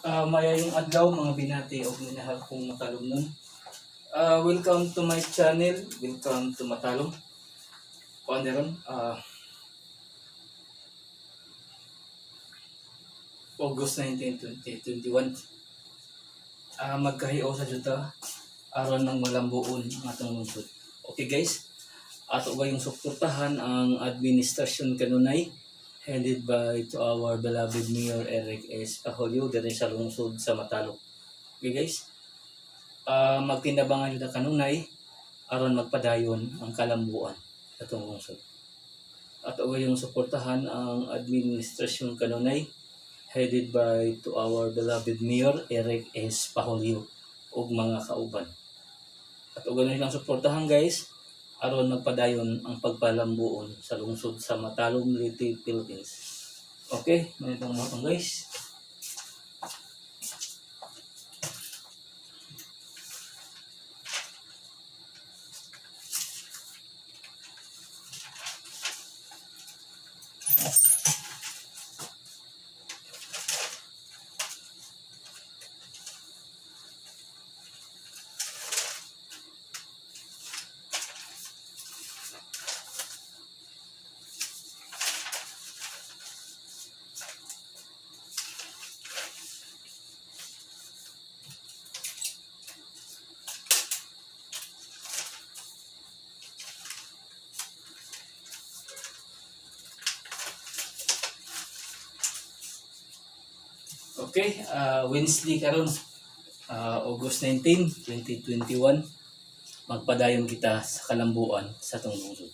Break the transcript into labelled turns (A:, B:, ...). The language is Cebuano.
A: Maayong adlaw, mga binati og minahal kong Matalomnon. Welcome to my channel. Welcome to Matalom. Kuan ron, August 19, 2021. Magkahio sa jud ta aron nang malambuon ang atong lungsod. Okay guys, ato gayong suportahan ang administrasyon kanunay headed by to our beloved Mayor Eric S. Pajolio diri sa lungsod sa Matalom. Okay guys, magtinabangan jud ta kanunay aron magpadayon ang kalambuan sa atong lungsod. Ato gayong suportahan ang administrasyon kanunay headed by to our beloved Mayor Eric S. Pajolio ug mga kauban. Ato gayong silang suportahan, guys, aron magpadayon ang pagpalambuon sa lungsod sa Matalom, Leyte, Philippines. Okay, manitong mga guys. Okay, Wednesday karon, August 19, 2021. Magpadayon kita sa kalambuan sa atong lungsod.